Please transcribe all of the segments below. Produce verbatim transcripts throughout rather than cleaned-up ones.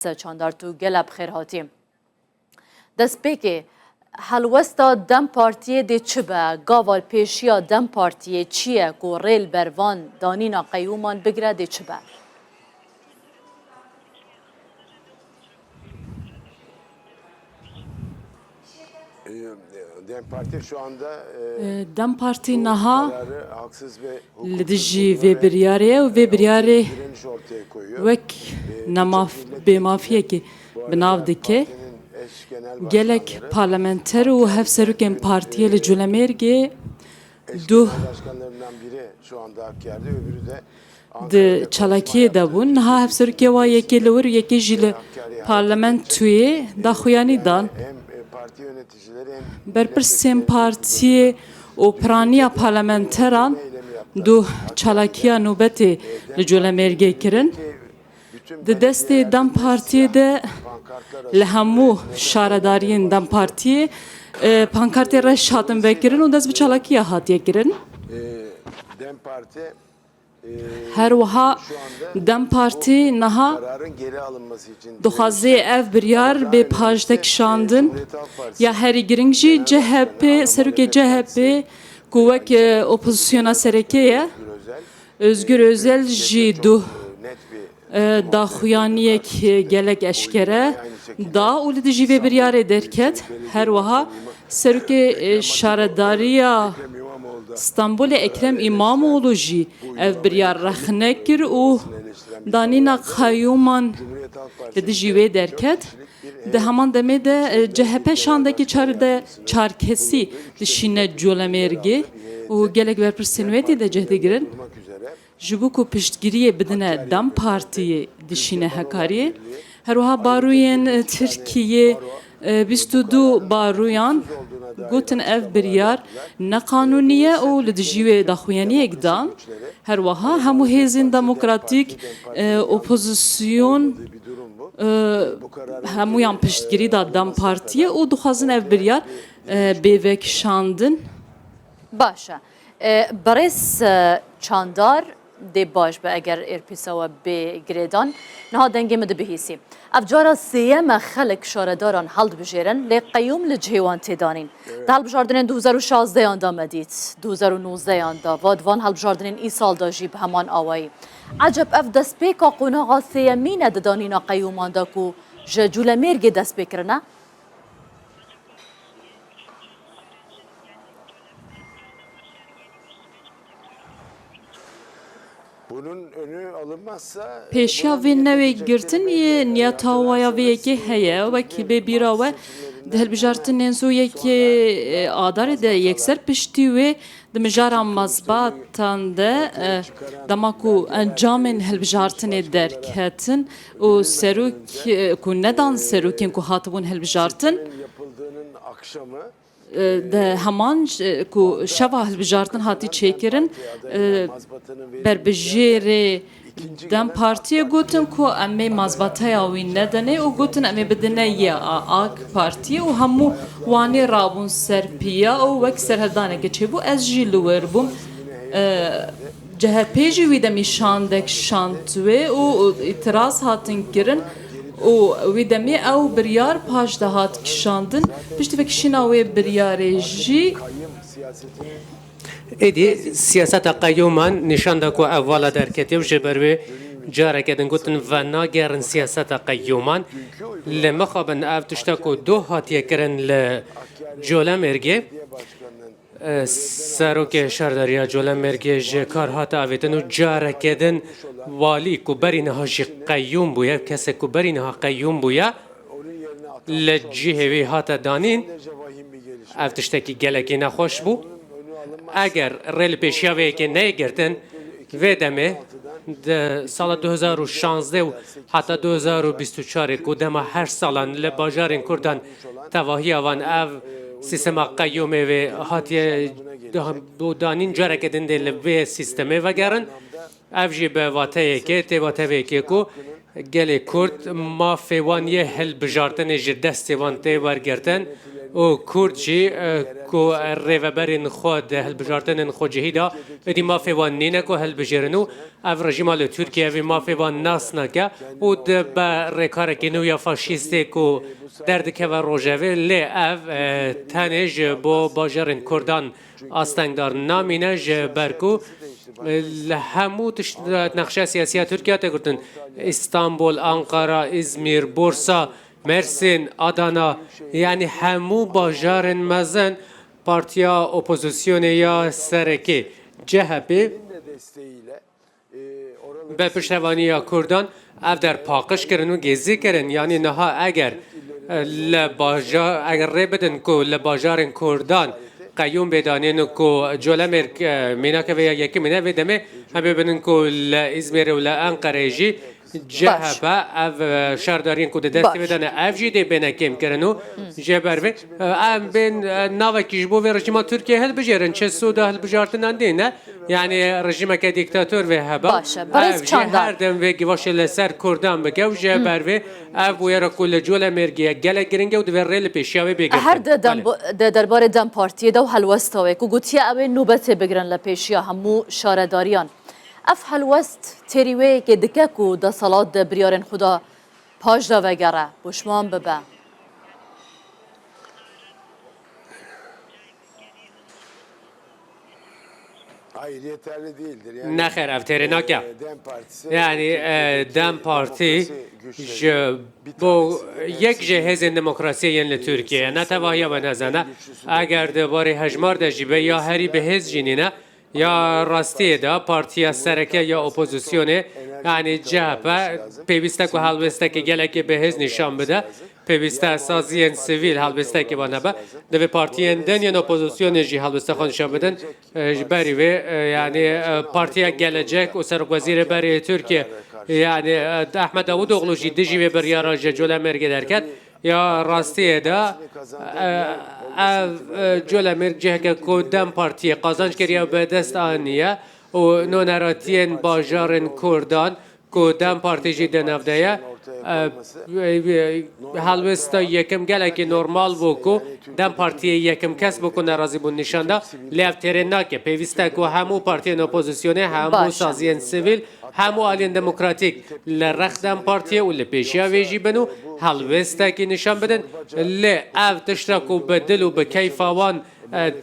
Çandar, tu gelek bi xêr hatî. Destpêkê, helwesta DEM Partiyê dê çi be? Gava pêşiya DEM Partiyê çi ye ku rê li ber van danîna qeyûman bigire, dê çi be? DEM Parti şu anda, e, DEM Partî niha kararı haksız ve hukuksuz li dijî vê biryarê ye û vê biryarê wek nemaf-, bêmafiyekê bi nav dike. Gelek parlamenter û hevserokên partiyê li Colemêrgê duh di çalakiyê de bûn. Niha hevserokê wa yekê li wir û yekê jî li parlamentoyê daxuyanî dan. Berpirsên partiyê û piraniya parlamenteran duh çalakiya nobetê li Colemêrgê kirin. Di destê DEM Partiyê de li hemû şaredariyên DEM Partiyê, e, pankartê reş hatin vekirin û dest bi çalakiya hatiye kirin. Her wiha DEM Partî niha dixwaze ev biryar bê paşde kişandin. Ya herî giring jî C H P, serokê C H P ku wek, e, opozisyona sereke ye, Özgür Özel jî duh, e, daxuyaniyek, e, gelek eşkere da û li dijî vê biryarê derket. Her wiha serokê, e, şaredariya Stenbolê Ekrem İmamoğlu jî ev biryar rexne kir û danîna qeyûman li dijî wê derket. Di heman demê de, e, C H P şandekî çardeh çar kesî dişîne Colemêrgê û gelek berpirsên wê tê de cih digirin. Ji bo ku piştgiriyê bidine DEM Partiyê dişîne Hekariyê. Her wiha barûyên Tirkiyê, e, bîst û du barûyan gotin ev biryar neqanûnî ye û li dijî wê daxuyaniyek dan. Her wiha hemû hêzên demokratîk, e, opozisyon, e, hemûyan piştgirî da DEM Partiyê û dixwazin ev biryar, e, bê vekişandin. Baş e. E, birêz, e, Çandar, dê baş be eger êrpîsa we bê girêdan. Niha dengê min dibihîsî. Ev cara sêyem e xelk şaredaran hildibijêrin, lê qeyûm li cihê wan tê danîn. Di hilbijartinên du hezar û şazdeyan de me dît, du hezar û nozdeyan de, va di van hilbijartinên îsal de jî bi heman awayî. Eceb ev destpêka qonaxa sêyemîn e di danîna qeyûman de ku ji Colemêrgê dest pê kirine? Pêşiya vê newê girtin yê niyeta wa ya vê yekê heye, wekî bê bîra we di hilbijartinên zû yekê, e, Adarê de yekser piştî wê di mijara mazbatan de, e, dema ku encamên hilbijartinê derketin û serok, e, ku nedan serokên ku hatibûn hilbijartin, e, di heman ş-, ku şeva hilbijartin hatî çêkirin, e, berbijêrê DEM Partiyê gotin ku em ê mazbateya wî nedenê û gotin em ê bidine Y A, AK Partiyê û hemû wanê rabûn ser piya û wek serhildaneke çêbû ez jî li wir bûm. E, C H P jî wî demî şandek şand wê û, û îtiraz hatin kirin û wî demî ew biryar paş de hat kişandin. Piştî vekişîna wê biryarê jî. Êdî siyaseta qeyûman nîşan da ku ev vala derketiye û ji ber wê careke din gotin venagerin siyaseta qeyûman. Li mixabin ev tişta ku doh hatiye kirin li Colemêrgê. E, Serokê Şaredariya Colemêrgê ji kar hate avêtin û careke din walî ku berî niha jî qeyûm bûye, kesek ku berî niha qeyûm bûye, li cihê wî hate danîn. Ev tiştekî gelekî nexweş bû. Eger rê li pêşiya vê yekê neyê girtin, vê demê di sala du hezar û şazdeh û heta du hezar û bîst û çarê ku dema her salan li bajarên Kurdan tevahiya wan ev sîstema qeyûmê vê hatiye bo danîn, careke din dê li vê sîstemê vegerin. Ev jî bi wateyekê tê, watevêkê ku gelê Kurd mafê wan yê hilbijartinê ji destê wan tê wergirtin. û Kurd jî, e, ku rêveberên xwe di hilbijartinên xwecihî de êdî mafê wan nîne ku hilbijêrin û ev rejîma li Tirkiye vê mafê wan nas nake û dibe rêkarekî nû ya faşîstê ku derdikeve rojevê, lê ev, e, tenê ji bo bajarên Kurdan astengdar namîne, ji ber ku, e, li hemû tişt, nexşe siyasiya Tirkiye tê girtin. Îstanbul, Ankara, Îzmîr, Bursa, Mersîn, Adana, yanî hemû bajarên mezin partiya opozisyonê ya serekê, C H P, bi piştevaniya Kurdan ev der paqij kirin û gêzî kirin. Yanî niha eger, e, li bajar, eger rê bidin ku li bajarên Kurdan qeyûm bê danîn û ku Colemêrg, e, mînake vê ya yekemîn e, vê demê em ê binin ku li Îzmîrê û li Enqereyê jî C H P ev, e, şardariyên ku di destê wê de ne, ev jî dê bêne kêmkirin û ji ber vê, e, em bên, e, navekî ji bo vê rejîma Tirkiye hilbijêrin, çi sûda hilbijartinan dê ne? Yanî rejîmeke dîktator vê hebe. Baş e. Birêz Çandar. Ev jî her dem vê givaşê li ser Kurdan bike û ji ber vê ev bûyera ku li Colemêrgê ye gelek giring e û divê rê li pêşiya wê bê girtin. Her di dem, di derbarê DEM Partiyê de û helwesta wê ku gotiye ew ê nobetê bigirin li pêşiya hemû şaredariyan. Ev helwest têrî wê yekê dike ku desthilat di biryarên xwe de paş de vegere, bo şiman bibe. Hayır, yeterli değildir. Yani, Nexêr, ev têrê nake. e, DEM Partisi Yani, e, DEM Partî ji bo yek ji hêzên demokrasiyê yên li Tirkiyeyê ye. Ne tevahiya me nezane. Eger di barê hejmar de jî be ya herî bi hêz jî nîne, ya rastiyê de partiya sereke ya opozisyonê, yanî C H P, pêwîst e ku helwêstekê gelekê bi hêz nîşan bide. Pêwîst e saziyên sivîl helwêstekê wan hebe. Divê partiyên din yên opozisyonê jî helwêsta xwe nîşan bidin. E, ji berî vê, e, yanî, e, Partiya Gelecek û Serokwezîrê berê Tirkiye, yanî, e, Ahmet Davutoğlu jî dijî vê biryara ji Colemêrgê derket. Ya rastiyê de, e, ev, e, Colemêrg ciheke ku DEM Partiyê qazanc kiriye û bi dest aniye û noneratiyên bajarên Kurdan ku DEM Partî jî di nav de ye, e, e, e, helwêsta yekem gelekî normal bû ku DEM Partiyê yekem kes bû ku nerazîbûn nîşan da, lê ev têrê nake. Pêwîst e ku hemû partiyên opozisyonê, hemû Baş e. saziyên sivîl, hemû aliyên demokratîk li rex DEM Partiyê û li pêşiya vê jî bin û helwêstekî nîşan bidin. Lê ev tişta ku bi dil û bi keyfa wan, e,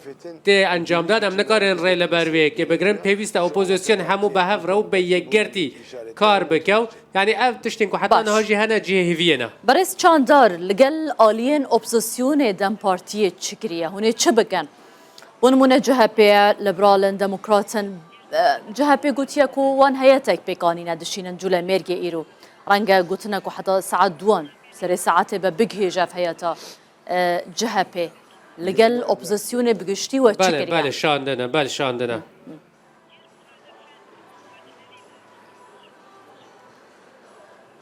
tê encamdan, em nikarin rê li ber vê yekê bigirin. Pêwîst e opozîsyon hemû bi hev re û bi yekgirtî kar bike û, yanî ev tiştên ku heta Baş. niha jî hene cihê hêviyê ne. Berêz Çandar, li gel aliyên opozîsyonê DEM Partiyê çi kiriye? Hûn ê çi bikin? Bo nimûne C H P ye, Liberal in, Demokrat in, e, C H P gotiye ku wan heye tek pêk anîne dişînin Colemêrgê îro. Renge gotine ku heta saet duan, serê saetê be bigihêje ev heyeta, e, C H P. Li gel opozîsyonê bi giştî we çi Belê, kiriye? belê, şandine, belê, şandine.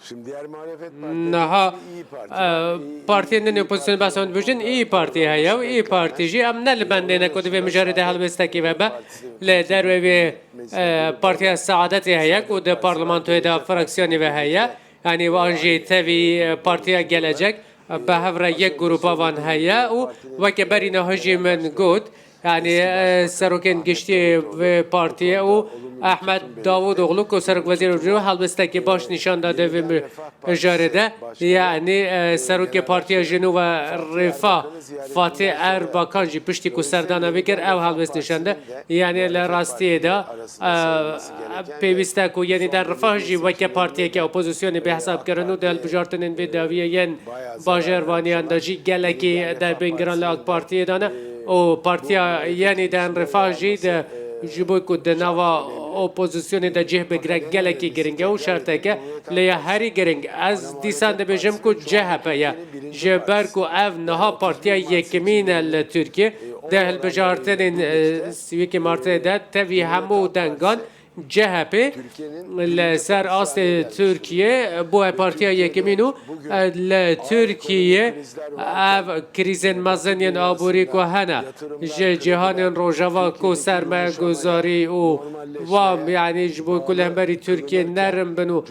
Şimdi diğer muhalefet partileri Niha, İYİ Parti e, var. İYİ, partiyên din İYİ opozisyonê Parti behsan dibêjin, İYİ Parti heye û İYİ Parti jî em ne li bendê ne ku di vê mijarê de helwêstekî ve be. Li dervê vê, e, Partiya Saadetê heye ku di parlamentoyê de fraksiyonê ve heye. Yanî wan jî tevî, e, Partiya Gelecek, e, bi hev re yek grûpa van heye û weke berî niha jî min got, Yanî, e, serokên giştî vê partiyê û Ahmet Davutoğlu ku serok wezîr û helwestekî baş nîşan da di vê mijarê de. Yanî, e, serokê Partiya Jin û ve Refah Fatih Erbakan jî piştî ku serdana vê kir, ew helwest nîşan da. Yanî li rastiyê de, e, pêwîst e ku Yenîden Refah jî weke partiyeke opozisyonê bê hesabkirin û di hilbijartinên vê dawiyê yên bajarvaniyan de jî gelekî derbên giran li AK Partiyê de ne. û Partiya Yenîden Refah jî de ji bo ku di nava opozisyonê de cih bigire gelekî giring e û şerteke lê ya herî giring. Ez dîsan dibêjim ku C H P ye. Ji ber ku ev niha partiya yekemîn e li Tirkiye, di hilbijartinên, e, sî û yekê Martê de tevî hemû dengan C H P li ser astê Tirkiye bûye partiya yekemîn û, e, li Tirkiye ev krîzên mezin yên aborî ku hene ji cîhanên rojava ku sermayeguzarî û wam, yanî ji bo ku li hemberî Tirkiye nerin bin û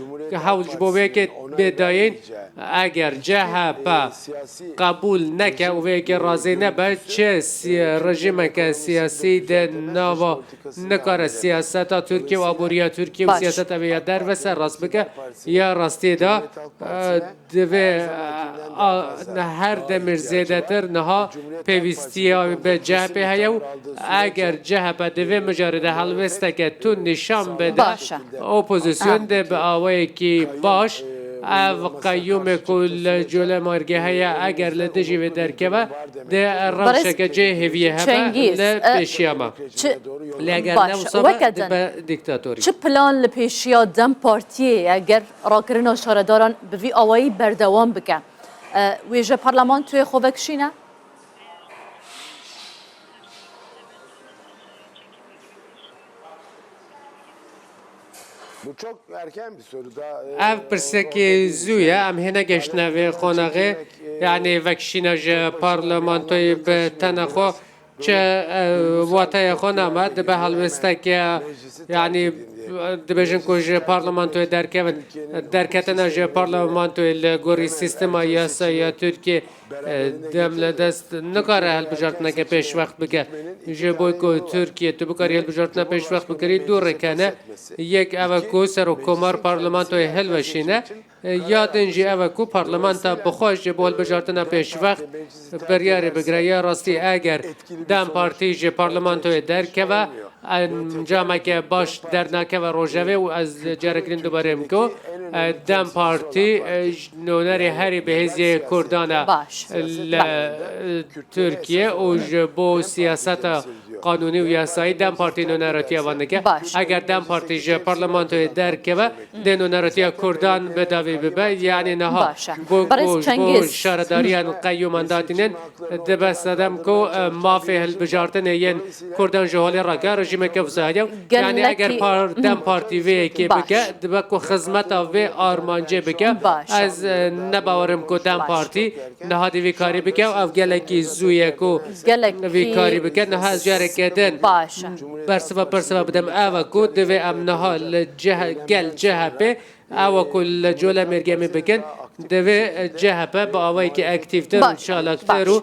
hewl ji bo vê yekê Bê dayîn, eger C H P qebûl neke û vê yekê razî nebe, çi si-, rejîmeke siyasî di nava nikare siyaseta Tirkiye û aboriya Tirkiye û Baş. siyaseta vê ya derve serrast bike. Ya rastiyê de, e, divê, e, a, her demir zêdetir niha pêwîstiya bi C H P heye û eger C H P di vê mijarê de helwêsteke tund nîşan bide, Baş e. opozîsyon de bi awayekî baş ev qeyûmê ku li Colemêrgê heye, eger li dijî vê derkeve, dê rewşeke cê hêviyê hebe Çengîz, li e, pêşiya me. Çi, Lê eger ne baş, wisa be, weke din, dibe dîktatorî. Çi plan li pêşiya DEM Partiyê ye, ger rakirina şaredaran bi vî awayî berdewam bike? E, wê ji parlamentoyê xwe vekişîne? Bu çok erken bir soru. Daha, e, Ev pirsekê zû ye. Em hê negeştine vê qonaxê. Yanî vekişîna ji parlamentoyê bi tena xwe çi, e, wateya xwe name, dibe helwêsteke, yanî, e, dibêjin ku ji parlamentoyê derkevin. Derketina ji parlamentoyê li gorî sîstema yasaya Tirkiye, e, dem li dest nikare hilbijartineke pêşwext bike. Ji bo ku Tirkiye tu bikarî hilbijartina pêşwext bikirî, du rêk hene. Yek ev e ku serokkomar parlamentoyê hilweşîne, e, ya din jî ev e ku parlamenta bi xwe ji bo hilbijartina pêşwext biryarê bigire. Ya rastî eger DEM Partî ji parlamentoyê derkeve, encameke baş dernakeve rojevê û ez carekî din dubarê bikim ku, e, DEM Partî, e, ji nûnerê herî bi hêziyê Kurdan e Baş. li, Baş. e, Tirkiye û ji bo siyaseta qanûnî û yasayî DEM Partî nûneratiya van dike. Baş. Eger DEM Partî ji parlamentoyê derkeve, dê nûneratiya Kurdan bi dawî bibe. Yanî niha Baş e. bo Barêz ku ji bo Çengîz. şaredariyan qeyûman datînin, dibe sedem ku, e, mafê hilbijartinê yên Kurdan ji holê rake, rejîmeke wisa heye. Yanî eger Gelekî par-, DEM Partî vê yekê Baş. bike, dibe ku xizmeta vê armancê bike. Baş. Ez, e, ne bawerim ku DEM Baş. Partî niha dê vî karî bike û ev gelekî zû ye ku Gelekî vî karî bike. Niha ez careke din Baş. bersiva, bersiva bidim. Ev e ku divê em niha li cih-, gel C H P, ew e ku li Colemêrgê em ê bikin, divê C H P bi awayekî aktîftir û Baş, çalaktir baş. û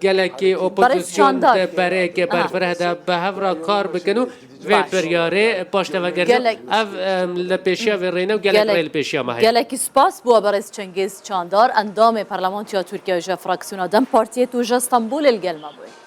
gelekî Barêz opozîsyon Çandar. di bereyeke Ha. berfireh de bi hev re kar bikin û vê Baş. biryarê paştevegirtin. Gelek- Ev, em, li pêşiya vê rêne û gelek Gelek- rê li pêşiya me heye. Gelekî spas bo we Berêz Çengêz Çandar, endamê Parlamentoya Tirkiye ji fraksiyona DEM Partiyê, tu ji Stenbolê li gel me bûyî.